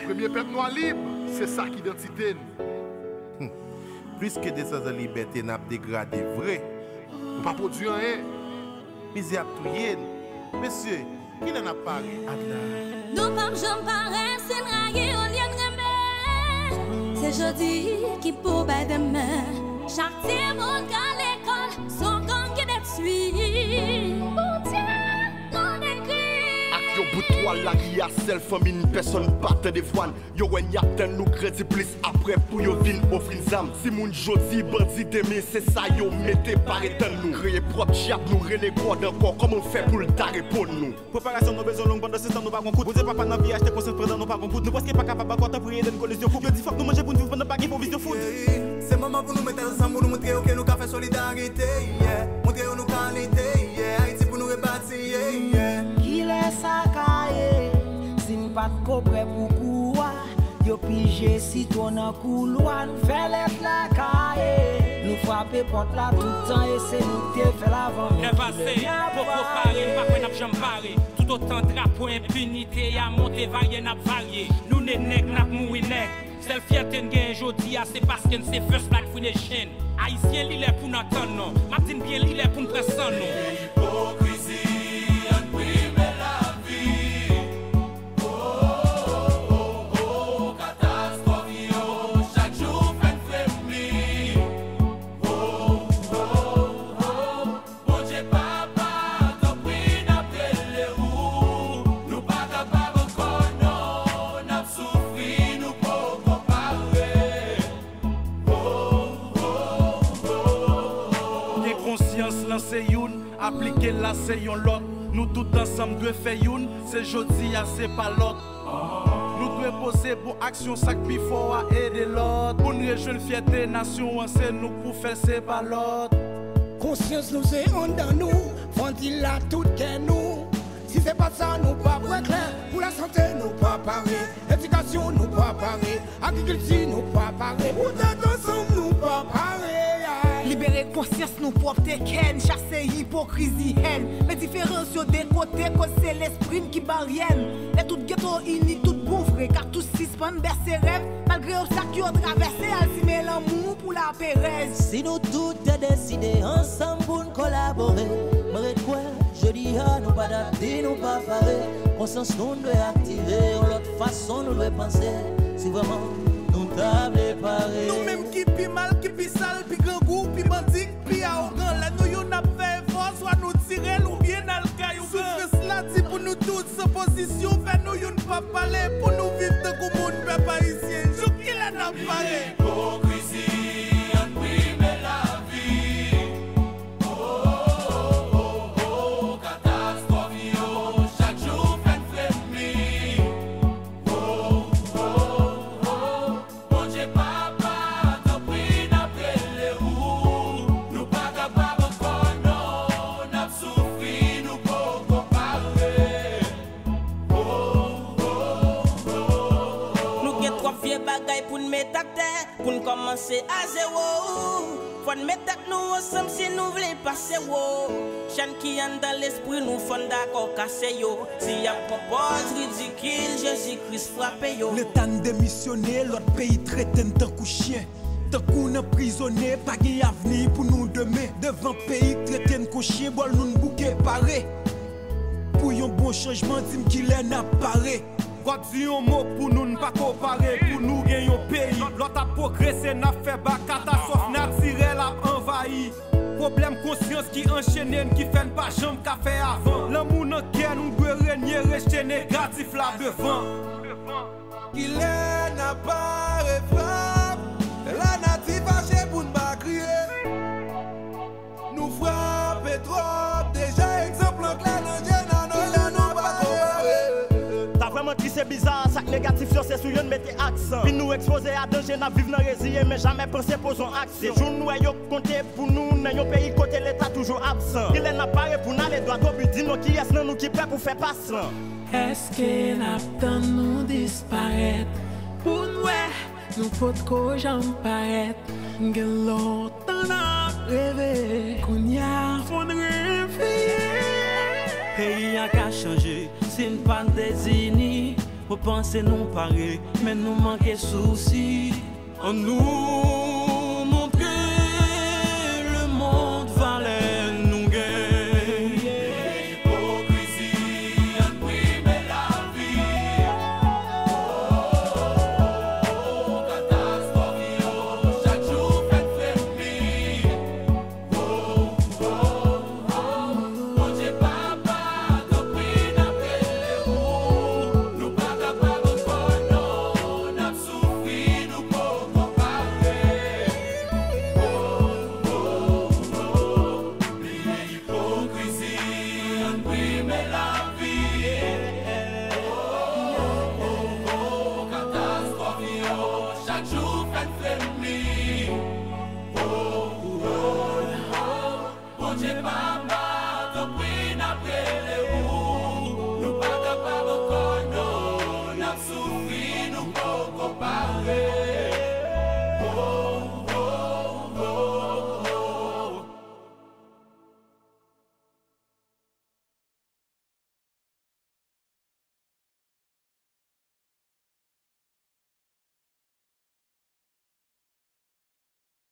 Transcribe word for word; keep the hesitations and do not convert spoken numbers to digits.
Premye pèp nwa lib, se sa k idantite n. Plis ke de san zan libète, n ap degrade vre. Nou pa pwodui anyen. Mize ap touye n. Mesye, kilè n ap pare? Adla. Nou p ap janm pare si n rayi olye n renmen. Se jodi ki pou bay demen. Chak timoun k al lekòl, s on gang ki detwi. Bondye, nou dekri. Ak yon bout twal lari a, sèl fanmi n, pèsonn pa tande vwa n. Yo wè n, y ap tann nou grandi plis apre pou yo vin ofri n zam. Timoun jodi, bandi demen, se sa yo mete pare tann nou. Kreye pwòp dyab nou, rele kòd ankò, kòman n fè pou l ta reponn nou? Preparasyon nou bezwen long, pandan se tan nou pa gon kout. Bondye papa nan vi achte konsyans pandan nou pa gon goud. Nou prèske pa kapab ankò, tanpri ede n kole zye fout. Yo di fòk nou manje pou n viv pandan pa gen pwovizyon food. Se moman pou nou met tèt ansanm, pou nou montre yo ke nou ka fè solidarite, yeah. Montre yo nou ka lite, yeah. Ayiti pou nou rebati, yeah, yeah. Kilè sa ka ye? Si n pa t ko prè pou kou a, yo pije sitwon nan koulwa, n fè lèt la kaye. Nou frape pòt la tout tan e se nou k te fè l avan, men kilè n ap pare? Nèf ase, poko pare, m pa kwè n ap janm pare. Toutotan drapo enpinite a monte, varye n ap varye. Nou ne nèg, n ap mouri nèg. Sèl fyète n genyen jodi a, se paske n se First Black Free Nation. Ayisyen, li lè pou n antann nou. M ap di n byen, li lè pou n pran san nou. Ipokrizi, ann prime lavi. O, o, o, o, katastwòf yo, chak jou fè n fremi. O, o, o, Bondye papa, tanpri n ap rele ou. Nou pa kapab ankò non, n ap soufri, nou poko pare. O, o, o, o. Gen konsyans lan se youn, aplike l la se yon lòt. Nou tout ansanm dwe fè youn, se jodi a, se pa lòt. Nou dwe poze bon aksyon, sa k pi fò a ede lòt. Pou n rejwenn fyète nasyon an, se nou k pou fè, se pa lòt. Konsyans nou se anndan nou, fò n di l la tout kè nou. Si se pa sa, nou p ap wè klè. Pou lasante, nou pa pare. Edikasyon, nou pa pare. Agrikilti, nou pa pare. Pou tèt ansanm, nou pa pare. Libere konsyans nou, pwòpte kè n, chase ipokrizi, hèn. Met diferans yo de kote, koz se lespri n ki baryè n. Lè tout geto ini, tout bouvre, katous sispann bèse rèv. Malgre obstak yo travèse, al simen lanmou pou laperèz. Si nou tout te deside ansanm pou n kolabore, mwen ret kwè, jodi a nou pa t ap di nou pa pare. Konsyans nou, n dwe aktive, yon lòt fason nou dwe panse, si vrèman nou ta vle pare. Nou menm ki pi mal, ki pi sal, pi grangou, pi bandi, pi awogan. Lè nou youn ap fè efò, swa nou tire l oubyen n al kay ougan. Soufrans la di pou nou tout, san pozisyon, fè nou youn p ap pale, pou nou viv tankou moun, pèp ayisyen. Jouk kilè n ap pare? Ipokrizi, ann prime lavi. O, o, o, o, katastwòf yo, chak jou fè n fremi. O, o, o, Bondye papa, tanpri n ap rele ou. Nou pa kapab ankò non, n ap soufri, nou poko pare. O, o, o, o. Nou gen twòp vye bagay pou n met atè, pou n kòmanse a zewo. Fò n met tèt nou ansanm si nou vle pase wo. Chèn ki anndan lespri nou, fò n dakò kase yo. Si y ap pran pòz ridikil, Jezi Kris frape yo. Leta n demisyone, lòt peyi trete n tankou chyen. Tankou n anprizone, pa gen avni pou nou demen. Devan peyi k trete n kon chyen, bòl nou n bouke pare. Pou yon bon chanjman, di m kilè n ap pare. W ap di yon mo pou nou, n pa ko pare, pou nou gen yon peyi. Lòt ap pwogrese, n ap fè bak, katastwòf natirèl ap anvayi. Pwoblèm konsyans ki anchene n, ki fè n pa janm ka fè avan. Lanmou nan kè nou dwe renye, rejte negatif la devan. Kilè n ap pare frè m? Lanati fache pou n pa kriye. Nou frape twòp deja, egzanp lan klè nan je n a nou, kilè n ap pare? Ta vrèman tris e biza, sa k negatif yo se sou yo n mete aksan. Pi nou ekspoze a danje, n ap viv nan reziye, men jamè panse poze yon aksyon. Se jou n wè yo konte pou nou nan yon peyi kote Leta toujou absan. Kilè n ap pare pou n ale dwat o bi? Di non, kiyès nan nou ki prè pou fè pas lan? Èske n ap tann nou disparèt pou n wè nou potko janm parèt? Gen lontan n ap reve, kounye a fò n reveye. Peyi a ka chanje si n pa dezini. Nou panse nou pare, men nou manke sousi. Annou